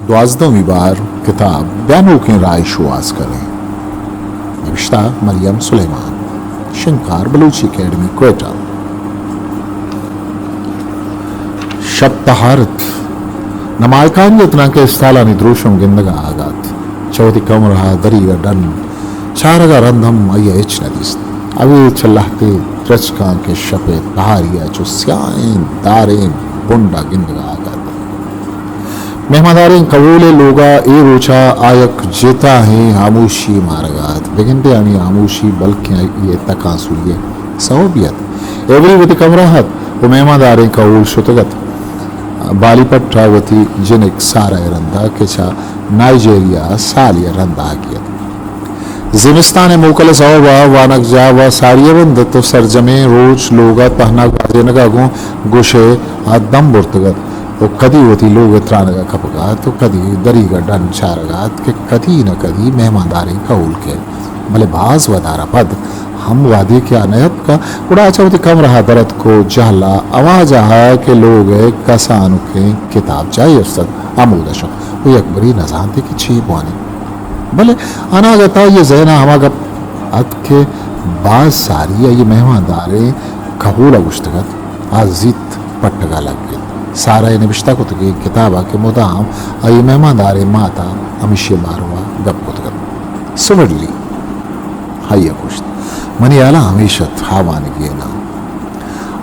دوازدہمی بار کتاب بیا نوکیں راہ شوہاز کنیں۔ نبشتہ مریم سلیمان۔ شنگکار بلوچی اکیڈمی کوئٹہ۔ شپ تہارت۔ نہ ماہکانی ات ناں کہ استالانی دروشم گندگا آگات۔ چہ وتی کمرہ ء دریگ ء ڈن چارگ ء رند ہم آئی ء ہچ نہ دیست۔ اویل چہ لہتے درچکاں کہ شپ ء تہاری ء چو سیاہیں داریں بنڈ ء گندگا آگات۔ مہمانداریں کہول ء لوگ ء اے روچ ء آ یک جتاہیں ہاموشی مارگ ء ات۔ بگندے ہمے ہاموشی بلکیں آئی ء تکانسوری ء سوبی ات۔ ایوری وتی کمرہ ء ات و مہمانداریں کہول شتگ ات۔ بالی پٹ ء وتی جنک سارہ ء رند ء کہ چہ نائیجیریا ء سالے ء رند آگی ات۔ زمستان ء موکل ء سوب ء وانگجاہ و ساری ء بند ات و سرجمیں روچ لوگ ء تہنا گوازینگ ء گوں گوش ء آ دم برتگ ات و کدی وتی لوگ ء ترانگ ء کپگ ء ات و کدی دریگ ء ڈن چارگ ء ات کہ کدی نہ کدی مہمانداریں کہول کئیت۔ بلے باز ودار ء پد ہم وہدے کہ آ نیاتک ء گڑا آ چہ وتی کمرہ ء در اتک و جہل ء ہما جاہ ء کہ لوگ ء کسانکیں کتابجاہے است ات ہمود ء شت و یکبرے نزانت ئے کہ چے بوانیت۔ بلے اناگت ء آئی ء ذہن ء ہما گپ اتک کہ باز ساری آئی ء مہمانداریں کہول ء گوشتگ ات، آ زیت پٹگ ء لگ ایت۔ سارہ ء نبشتہ کتگیں کتاب ء کہ مدام آئی ء مہمانداریں مات ء ہمیشی ء بارو ء گپ کتگ ات۔ سومڈلی۔ آئی ء گوشت، منی ہیال ء ہمیش ات، آ وانگی ء ناں۔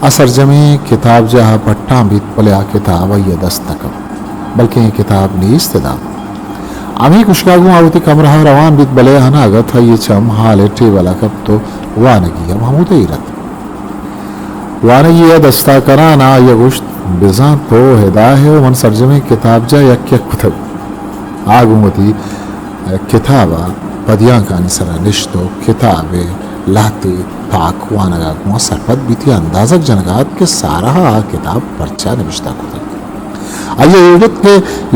آ سرجمیں کتابجاہ ء پٹان بیت، بلے آ کتاب آئی ء دست نہ کپت، بلکیں اے کتاب نیست ادا۔ ہمے گوشگ ء گوں آ وتی کمرہ ء روان بیت، بلے اناگت آئی ء چم ہال ء ٹیبل ء کپت و وانگی ہم ہمود ء ایر ات۔ وانگی ء دست ء کنان ء آئی ء گوشت، بزاں تو ادا ئے و من سرجمیں کتابجاہ یک یک کتگ۔ آ گوں وتی کتاب ء پدیانکانی سرا نشت و کتاب ء لہتے تاک وانگ ء گوں سرپد بیت ء اندازگ جنگ ء ات کہ سارہ ء آ کتاب پرچا نبشتہ کتگ۔ آئی ء ایر ات کہ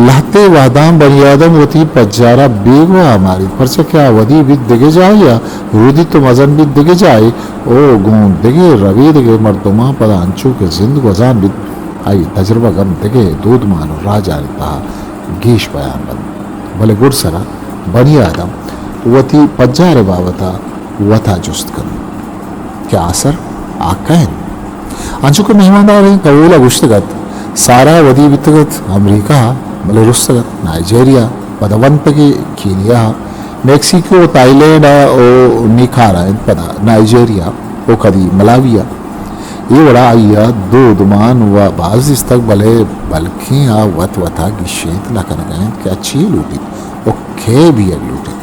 لہتے وہداں بنی آدم وتی پجار ء بیگواہ ماریت، پرچا کہ آ ودی بیت دگہ جاہے ء، رودیت و مزن بیت دگہ جاہے، او گوں دگہ ربیدگے مردماں پدا انچو کہ زند گوزان بیت، آئی تجربگ ہم دگہ دودمان و راجانی تہا گیش بیان بنت۔ بلے گڈسرا بنی آدم وتی پجار ء بابت ء وتا جست کنت کہ آسر آ کئے انت۔ انچو کہ مہمانداریں کہول ء گوشتگ ات، سارہ ودی بیتگ ات امریکہ ء، بلے رستگ ات نائیجیریا، پدا ونتگ ئے کینیا ء، میکسیکو، تھائی لینڈ ء و نی کار ء انت، پدا نائیجیریا و کدی ملاوی ء۔ اے وڑا آئی ء دودمان و باز دیستگ، بلے بلکیں آ وت وتا گیشینت نہ کنگ ء انت کہ آ چے لوٹیت و کئے بیگ لوٹیت۔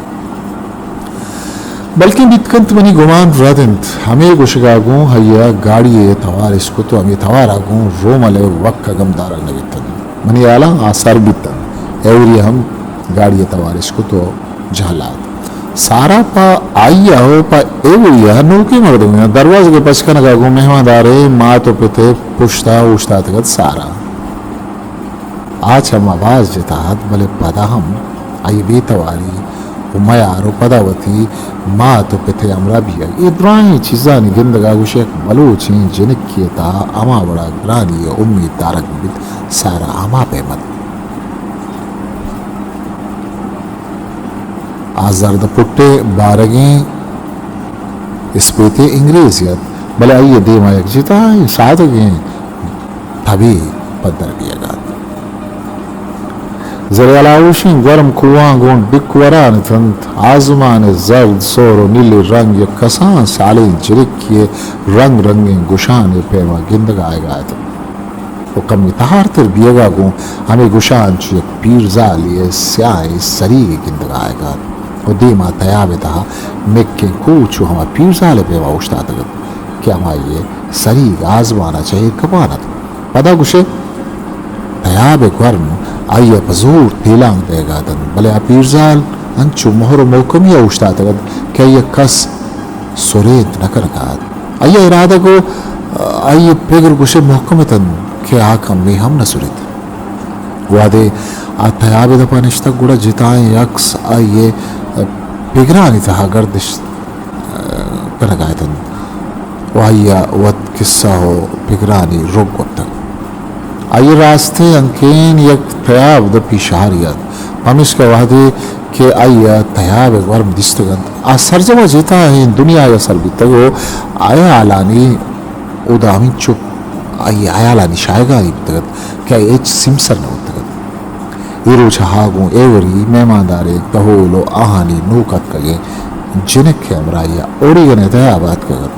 بلکیں بیت کنت منی گمان رد انت۔ ہمے گوشگ ء گوں آئی ء گاڑی ء توار اشکت و ہمے توار ء گوں رومل ء وک ء گم دارگ نہ بیت انت۔ منی ہیالاں آ سر بیت انت۔ ایوری ء ہم گاڑی ء توار اشکت و جہل ء ات۔ سارا پہ آئی ء و پہ ایوری ء نوکیں مردمے ء۔ دروازگ ء پچ کنگ ء گوں مہمانداریں مات و پت ء پشت ء اوشتاتگ ات سارا۔ آ چم ء باز جتا ات، بلے پدا ہم آئی ء بے تواری و میار و پدا وتی مات و پت ء ہمراہ بیگ، اے درائیں چیزانی گندگ ء گوش یک بلوچیں جنکے ء تہا ہما وڑا گرانی ء امیت دارگ بہ بیت، سارا ہما پیم ات۔ آ زرد پٹے بارگیں اسپیتیں انگریزے ات، بلے آئی ء دیم ء یک جتائیں سادگیں تبے پدر بیگ ء ات۔ زرہلاوشیں گورم کوہاں گوں ڈک وران اتنت۔ آزمان ء زرد، سہر و نیلی رنگ یک کسان سالیں جنکے ء رنگ رنگیں گشانے ء پیما گندگ ء آیگ ء اتنت۔ و کمے تہارتر بیئگا گوں ہمے گشان چو یک پیرزالے ء سیاہیں سریگے گندگا آیگا ات و دیما تیاب ء تہا مکیں کوہ چو ہما پیرزال ء پیما اوشتاتگ ات کہ ہمائی ء سریگ آزمان ء چہ ایر کپان ات۔ پدا گشئے تیاب ء گورم آئی ء پہ زور تیلانک دئیگا اتنت، بلے آ پیرزال انچو مہر و مہکمی ء اوشتاتگ ات کہ آئی ء کس سرینت نہ کنگا ات۔ آئی ء ارادگ و آئی ء پگر گوشئے مہکم اتنت کہ آ کمے ہم نہ سریت۔ وہدے آ تیاب ء دپا نشتگ گڑا جتائیں عکس آئی ء پگرانی تہا گردش کنگا اتنت و آئی ء وت کسہ و پگرانی رک کتگ۔ آئی ء راستیں ہنکین یک تیاب دپی شہرے ات۔ پمیشکا وہدے کہ آئی ء تیاب ء گورم دیستگ انت، آ سرجم ء جتائیں دنیا ء سر بیتگ و آیالانی اودا ہمینچو آئی ہیالانی شاہگانی بیتگ ات کہ آئی ہچ سیمسر نہ بوتگ ات۔ اے روچ ء ہاگوں ایوری مہمانداریں کہول و آہانی نوک اتکگیں جنک ء ہمراہی ء اوڑیگن ء تیاب ء اتکگ ات۔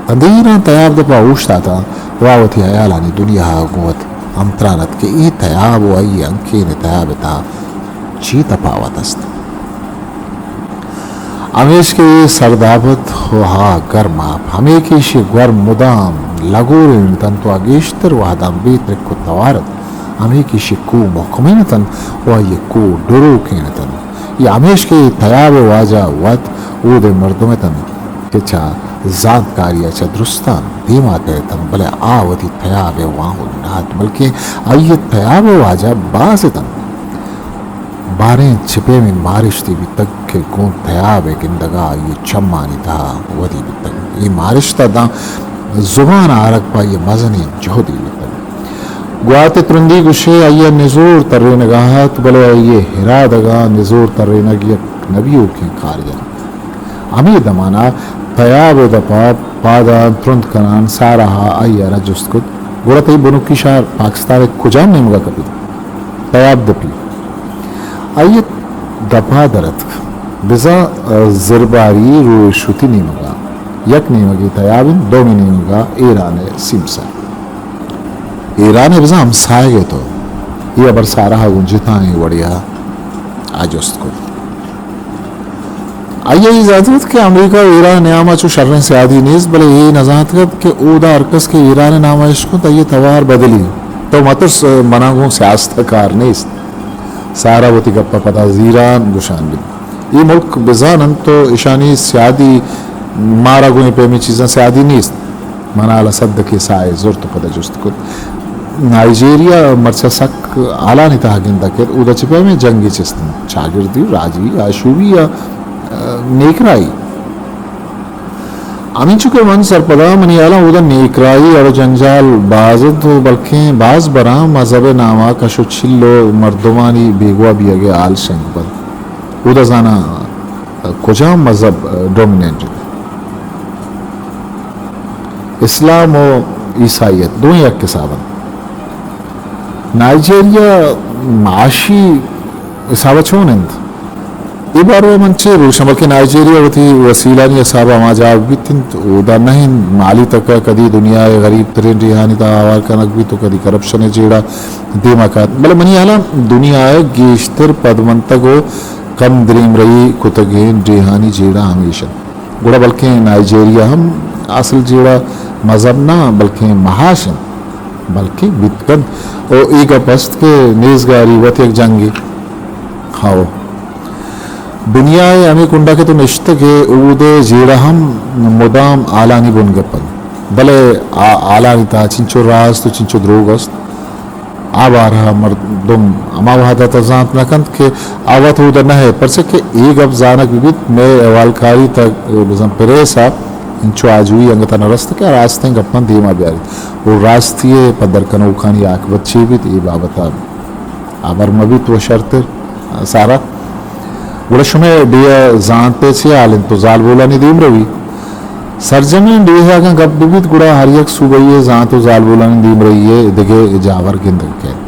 تاں دیراں تیاب دپ ء اوشتاتاں و آ وتی ہیالانی دنیا ء گوں وت ہمتران ات کہ اے تیاب و آئی ہنکین ء تیاب ء تہا چی تپاوت است؟ ہمیش کہ اے سرداب ات و ہا گرم آپ، ہمے کہ ایشی گورم مدام لگورین اتنت و آ گیشتر وہداں بے ترک و توار ات، ہمے کہ ایشی کوہ مہکمین اتنت و آئی کوہ ڈروکین اتنت۔ یا ہمیش کہ اے تیاب واجہ وت اود مردم اتنت کہ چہ زانتکاری ء چہ درستان دیما کئیتنت، بلے آ وتی تیاب ء واہند نہ ات، بلکیں آئی ء تیاب ء واجہ باز اتنت۔ باریں چہ پیمیں مارشتے بیتگ کہ گوں تیاب ء گندگ ء آئی ء چمانی تہا ودی بیتگ۔ اے مارشت ء داں زبان ء آرگ پہ آئی ء مزنیں جہدے بیتگ۔ گوات ء ترندی گوشے آئی ء نزور ترینگ ء ات، بلے آئی ء ارادگ ء نزور ترینگ یک نبیوکیں کارے ات۔ ہمے دمان ء تیاب ء دپ ء پاداں ترند کنان سارہ ء آئی ء را جست کت، گڑا تئی بنکی شہر پاکستان ء کجام نیمگ ء کپیت؟ تیاب دپی۔ آئی ء دپ ء در اتک۔ بزاں زرباری روئے شتی نیمگ ء۔ یک نیمگے تیاب انت، دومی نیمگ ء ایران ء سیمسر۔ ایران ء بزاں ہمساہگ ء تو۔ اے ہبر سارہ ء گوں جتائیں وڑے ء آ جست کت۔ آئی ء اے زانت کت کہ امریکہ و ایران ء نیام ء چو شریں سیادی نیست، بلے اے نہ زانت کت کہ اودا ہرکس کہ ایران ء نام ء اشکنت، آئی ء توار بدلی۔ تو مترس، منا گوں سیاست ء کار نیست۔ سارہ وتی گپ ء پدا زیران گوشان بیت۔ اے ملک بزان انت تو اشانی سیادی مارا گوں اے پیمیں چیزاں سیادی نیست۔ من حالا سدکے ساہے زرت و پدا جست کت۔ نائیجیریا مرچا سک حالانی تہا گندگ کیت، اودا چہ پیمیں جنگے چست انت، چاگردی، راجی، آشوبی یا، ء، نیکراہی۔ ہمینچو کہ من سرپداں، منی حالاں اودا نیکراہی اڑ و جنجال باز انت و بلکیں باز براں مذہب ء ناما کش و چل و مردمانی بیگواہ بیئگ ء حال شنگ بنت۔ اودا زاناں کجام مذہب ڈومیننٹ انت؟ اسلام و عیسائیت دوئیں یک حساب انت۔ نائیجیریا معاشی حساب ء چون انت؟ اے بارو ء من چے بگوشاں، بلکیں نائیجیریا وتی وسیلانی حساب ء ہما جاہ بیت انت، اودا نہ انت مالی تک ء کدی دنیا ء غریب ترین ڈیہانی تہا آوار کنگ بیت و کدی کرپشن ء جیڑہ دیما کات۔ بلے منی حالاں دنیا ء گیشتر پدمنتگ و کم دریمرئی کتگیں ڈیہانی جیڑہ ہمیش انت۔ گڑا بلکیں نائیجیریا ہم اصل جیڑہ مذہب نہ، بلکیں معاش انت، بلکیں بیت کنت۔ او اے گپ است کہ نیزگاری وت یک جنگے۔ ہاو۔ دنیا ء ہمے کنڈا کہ تو نشتگ ئے، اود ء جیڑہ ہم مدام حالانی بنگپ انت، بلے آ حالانی تہا چنچو راست و چنچو دروگ است۔ آ بارہ ء مردم ہما وہد ء تہ زانت نہ کنت کہ آ وت اود ء نہ ات، پرچا کہ اے گپ زانگ بہ بیت، مئے احوالکاری تہ بزاں پریس ء انچو آجوئی انگت ء نہ رست کہ آ راستیں گپاں دیم ء بیاریت و راستی ء پدر کنوکانی آکبت چے بیت، اے بابت ء ہبر مہ بیت و شرتر۔ سارا، گڑا شمئے ڈیہہ ء زانت ء چے حال انت و زالبولانی دیمروی؟ سرجمیں ڈیہہ ء اگاں گپ بہ بیت، گڑا ہر یک صوبہی ء زانت و زالبولانی دیمروی ء دگہ جاور گندگ کئیت۔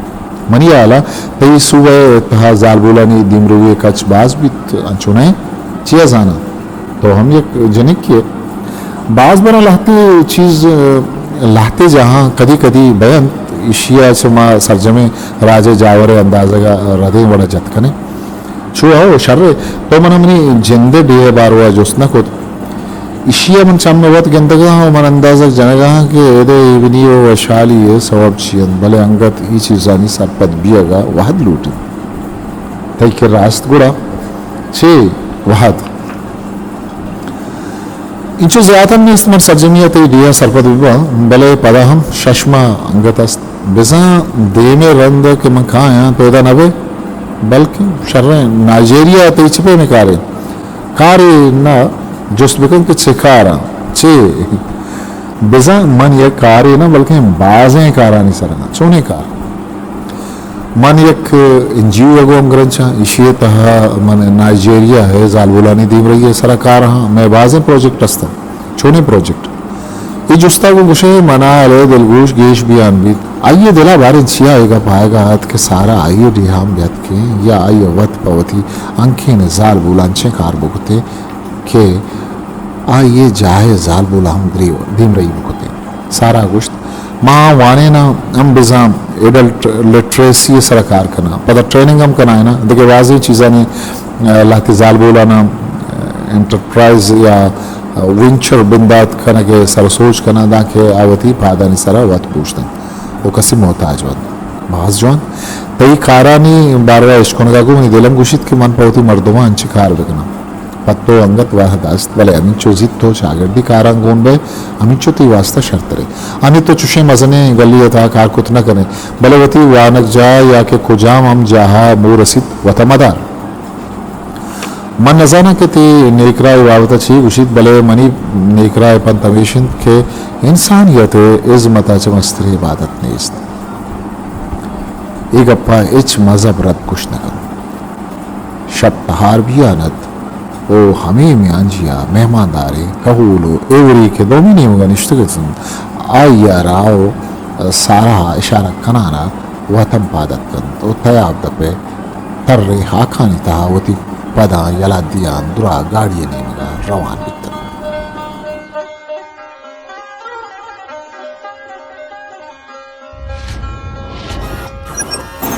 منی ہیال ء تئی صوبہ ء تہا زالبولانی دیمروی ء کچ باز بیت، انچو نہ انت؟ چیا زاناں؟ تو ہم یک جنکے ئے۔ باز براں لہتے چیز، لہتے جاہاں کدی کدی بینت، ایشی ء چہ ما سرجمیں راج ء جاور ء اندازگ ء ردیں وڑ ء جت کنیں۔ چو ہو، شر ء، تو من ء منی جند ء ڈیھ ء باروا جست نہ کت۔ ایشی ء من چم ء وت گندگ ء آں و من اندازگ جنگ ء آں کہ اد ء ایونی و وشھالی ء سوب چی انت، بلے انگت اے چیزانی سرپد بیگ ء وھد لوٹ انت۔ تئی کرا است گڑا چے وھد؟ انچو زیات ہم نیست من سرجمی ء تئی ڈیھ ء سرپد بہ باں، بلے پدا ہم شش ماہ انگت است۔ بزاں دیم ء رند ء کہ من کایاں پیدا نہ بئے، بلکیں شریں۔ نائجیریا ء تئی چہ پیمیں کارے؟ کارے نہ، جست بکن کہ چے کاراں؟ چے؟ بزاں من یک کارے نہ، بلکیں بازیں کارانی سر ء آں۔ چونیں کار؟ من یک این جی او ءَ گوں ہمگرنچاں، ایشی ءِ تہا من نائجیریا ءِ زالبولانی دیمرئی ءِ سرا کار آں۔ مئے بازیں پروجیکٹ ہستاں، چونیں پروجیکٹ؟ اے جست ءَ گوں گوشے، منا ہلے دلگوش گیش بیان بیت۔ آئی ءِ دل ءَ باریں چیا اے گپ آیگ ءَ ات کہ سارا آئی ءِ ڈیہاں بیاتکیں یا آئی ءَ وت پہ وتی ہنکین ءِ زالبولاں چے کار بکتیں کہ آئی ءِ جاہ ءِ زالبولاں ہم دری-، دیمرئی بکتیں۔ سارا گوشت، ما وانیناں ہم بزاں ایڈلٹ لٹریسی ءِ سرا کار کناں، پدا ٹریننگ ہم کنائیناں، دگہ بازیں چیزانی، آ، لہتے زالبولاناں، آ، انٹرپرائز یا، آ، وینچر بندات کنگ ءِ سر سوج کناں، دانکہ آ وتی پادانی سرا وت بوشتنت و کسی محتاج بنت۔ باز جوان۔ تئی کارانی باروا اشکنگا گوں منی دلم گوشیت کہ من پہ وتی مردماں انچیں کار بکناں۔ پہ تو انگت وہد است، بلے ہمینچو زیت تو چاگردی کاراں گون بئے، ہمینچو تئی واسطہ شرتریں۔ ہمے تو چشیں مزنیں گلی ءِ تہا کار کت نہ کنئے، بلے وتی وانگجاہ یا کہ کجام ہم جاہا مو رسیت، وتا مدار۔ من نزاناں کہ تئی نیکراہ ءِ بابت ءَ چی گوشیت، بلے منی نیکراہ ءِ پنت ہمیش انت کہ انسانیت ءِ ہزمت ءَ چہ مستریں عبادت نیست۔ اے گپ ءَ ہچ مذہب رد گوش نہ کنت۔ شپ تہار بیان ات و ہمے میانجی ءَ مہمانداریں کہول و ایوری کہ دومی نیمگ ءَ نشتگ ات انت، آئی ءَ را و سارا ءَ اشارہ کنان ءَ وت ہم پاد اتک انت و تیاب دپ ءِ تریں ہاکانی تہا وتی پداں یلہ دیان درا گاڑی ءِ نیمگ ءَ روان بیت انت۔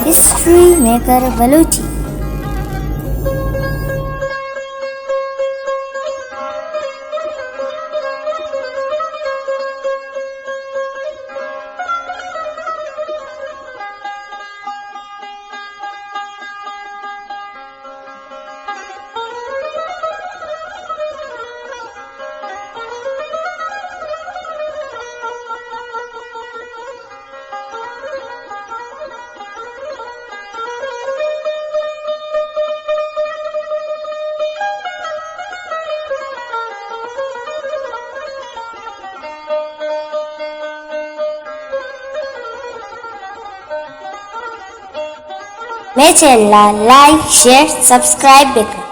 History maker Balochi. مئے چینل ءَ لائک، شیئر، سبسکرائب بکن۔